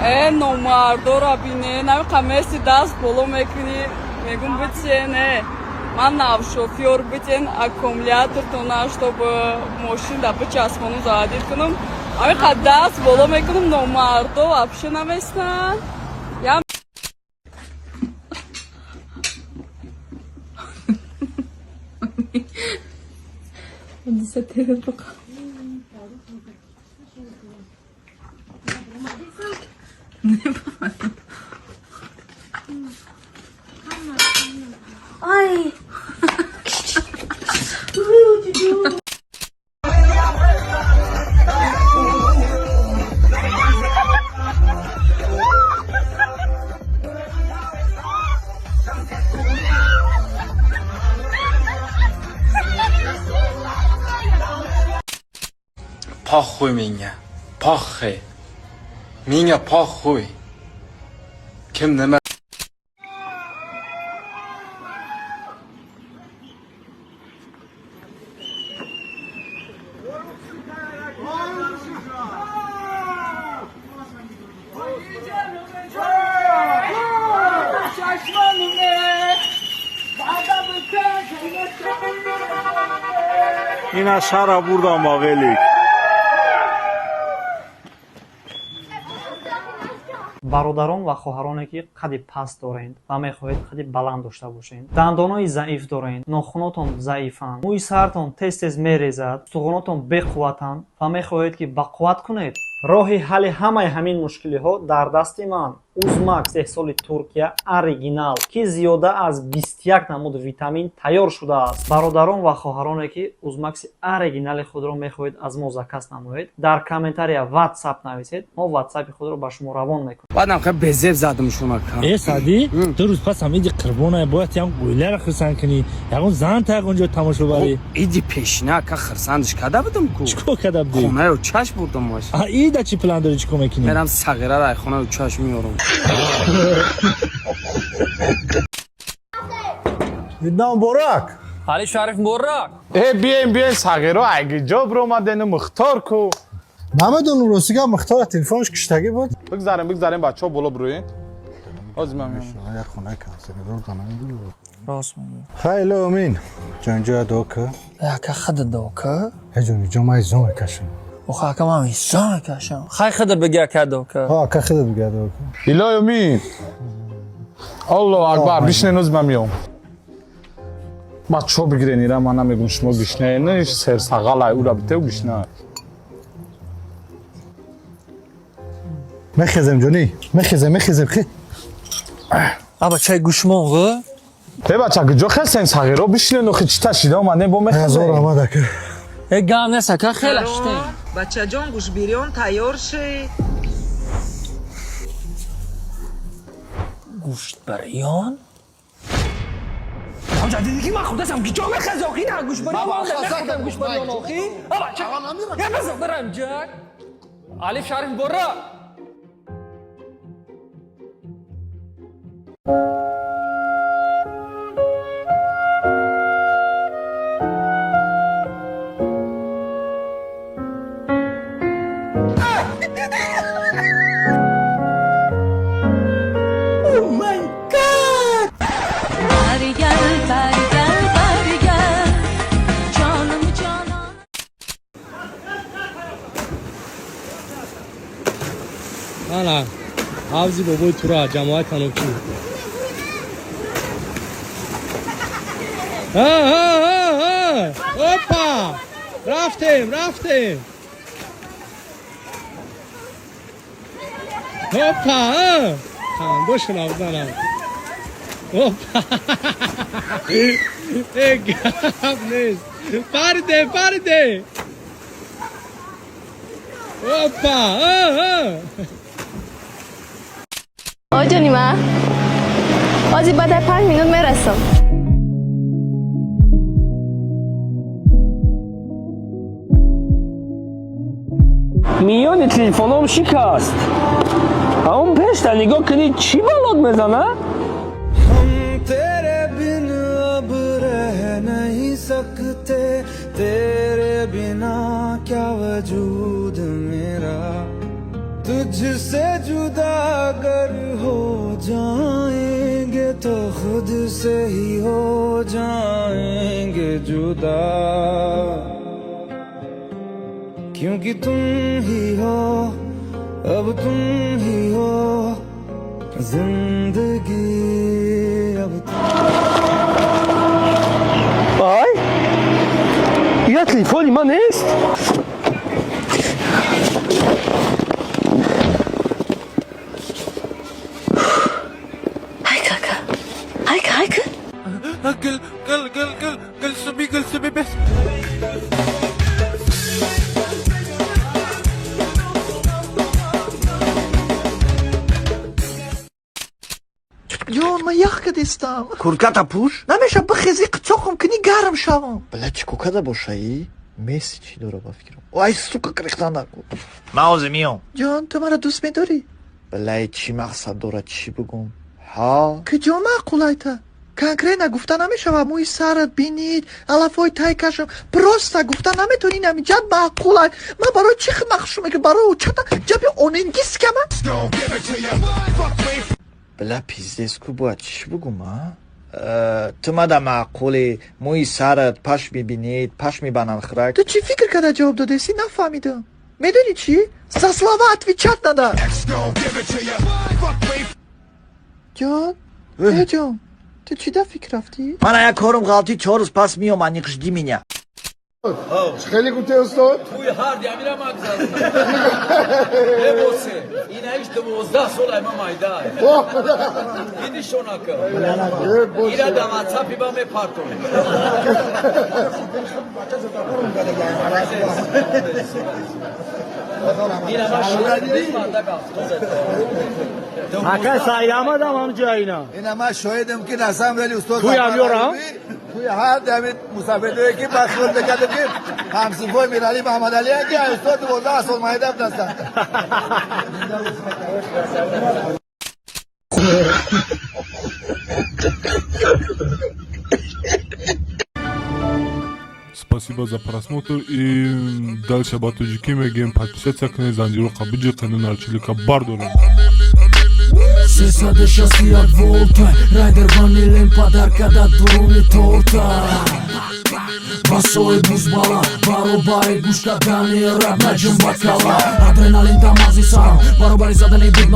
Э, номардора бине, намиқа меси даст боло мекунӣ, мегум битен, э. Ман навшофёр, битен аккумулятортона, чтобы мошин да бичаспону заводить кунам. Амиқа даст боло мекунам, номардо вообще наместанд. Я Похуй menga. Похуй. Menga похуй. Kim nima Ина шара бурдам ба велик. Бародарон ва хоҳароне, ки қади паст доред ва мехоҳед қади баланд дошта бошед, дандонои заиф доред, нохунотон заифанд, мӯи сартон тез тез мерезад, устухонотон беқувватанд ва мехоҳед, ки бақувват кунед, роҳи ҳалли ҳамаи ҳамин мушкилиҳо дар дасти ман: Узмакс, истеҳсоли Туркия, оригинал, ки зиёда аз 21 намуд витамин тайёр шудааст. Бародарон ва хоҳароне, ки Узмакси оригинали худро мехоҳед аз мо заказ намоед, дар комментария «Ватсап» нависед, мо ватсапи худро ба шумо равон мекунем. Баъдам хеле безеб задам шунака. Э, Саъдӣ, 2 рӯз пас ҳам иди Қурбона, бояд ям оиларо хурсанд кунӣ, ягон зан та ягон ҷо тамошо барӣ. Иди пешина ака хурсандш карда будам ку. Чӣ кор карда будӣ? Хонаю чаш бурдам маш. А ида чӣ план дорӣ, чӣ кор мекунӣ? Мерам, сағираро ай хонаю чаш меорам. Видна муборак. Али Шариф муборак. Э, биёем, биёем, сағиро, айги ҷо биромадену Мухтор ку? Намедонам, рости гап, Мухтора телефонш киштагӣ буд. Бигзарем, бигзарем, бачаҳо, боло бироен, ҳозир ман меоям. Як хона консерватор канам. Рост мегӯ. Хайли амин. Ҷонҷо дока. Ака, худа дока. Ҳе, ҷони ҷо, ман изо мекашам. Охо, ака, ман изо мекашам. Хай, худа бигӣ, ака, дока. Ҳа, ака, худат бига дока. Илоҳи умин, Аллоҳу акбар, бишнен, ҳозир ман меом. Бачаҳо, бигирен ира, ман намегум, шумо гишнаен, серсағалай, ура битев гишна. Мехезем, ҷони. Мехезем, мехезем. Хе. Аба, чай гӯшмон ғ. Э, бача, куҷо хестен, сағиро? Бишнен, охи чӣ ташида омадем бо Ҳазор мехезем. раҳмат, ака. Э, гам нест, ака, хела штем. Бачаҷон, гӯшбирён тайёр шид. Гӯшт бирён? Ҳоҷа, дидӣ, ки ман худасам, ки ҷо мехези, охи, на гӯшт бирён мехӯрдам, гӯшт бирён, охи. Аба, ча. Я бизо бирам ҷак. Алиф Шариф муборак. Gel beri gel beri gel canım canan. Ана ҳавзи бобои тура, ҷамоат танокӣ. Опа, рафтем, рафтем, опа, хандошона бизанам. Опа, э, гап нест, париде, париде, опа. Ой, ҷони ман, ҳозир баъд аз 5 минут мерасам. Миёни телефоном шикаст. Ҳамон пешта нигоҳ кунӣ, чӣ балод мезана? तेरे बिन अब रह नहीं सकते, तेरे बिना क्या वजूद मेरा, तुझ तुझसे जुदा अगर हो जाएंगे तो खुद से ही हो जाएंगे जुदा, क्योंकि तुम ही हो, अब तुम ही हो जिंदगी अब। Ай, я телефони ман нест. Ай, кака, айка, айка. Гул гул гул гул гул суби гул суби бес. Ҷон, ман ях кадистам. Куртката пӯш, намеша бихези, қитсоқам кунӣ, гарм шавам. Бля, чӣ ко када бошаи? Месси чӣ дора ба фикрам. Ай, сука, крехтан наку. Ман ҳозир миём. Ҷон, ту маро дӯст медорӣ? Блай, чӣ мақсад дорад, чӣ бигӯм? Ҳа? Куҷо маъқулайта? Конкретно гуфта намешавад, мӯи сарат, бинит, алафҳои тай кашам. Просто гуфта наметавонӣ, намиҷат маъқулай. Ман барои чӣ хидмат мекунам? Барои чата ҷаби оненгискама. Бля, пиздец ку, бояд чӣ бигӯм, а? Ту мада маъқулӣ, мӯи сарат, пашми бинит, пашми бананхӯрак. Ту чӣ фикр карда ҷавоб додеси, нафаҳмидам. Медонӣ чӣ? За слова отвечать надо. Ҷон, э ҷон, ту чӣ да фикр рафтӣ? Мана як корум ғалтӣ, 4 рӯз пас миём, аниқ жди меня. Хеле гуфте, устод. Туи ҳар ямира магзар бебосе, инаиш 12 сол ай ма майда дидишонака, ира да ватсапи ба мепартонем. Ина ма шоҳид мардак. Ака, сайрамадам ҳамҷа ина. Ина ман шоҳидам, ки на самом деле устод Туй ҳам ёрам? Туи ҳар дами мусафидое ки ба хиёл мекардем, ки ҳамсинфои Мирали Маҳамадалиан, ки устод 12 сол майда будастанд. Спасибо за просмотр и дальше ба тоҷикӣ мегӯем: подписаться кунед, занҷироқа биҷиқену нарчилика бардорем. 361 волта райдер ванилен падарка да дуруни торта. Басои бузбала баробари гӯш кардани рап наҷум ба кала, адреналин дар мағзи сарам баробари задани бит.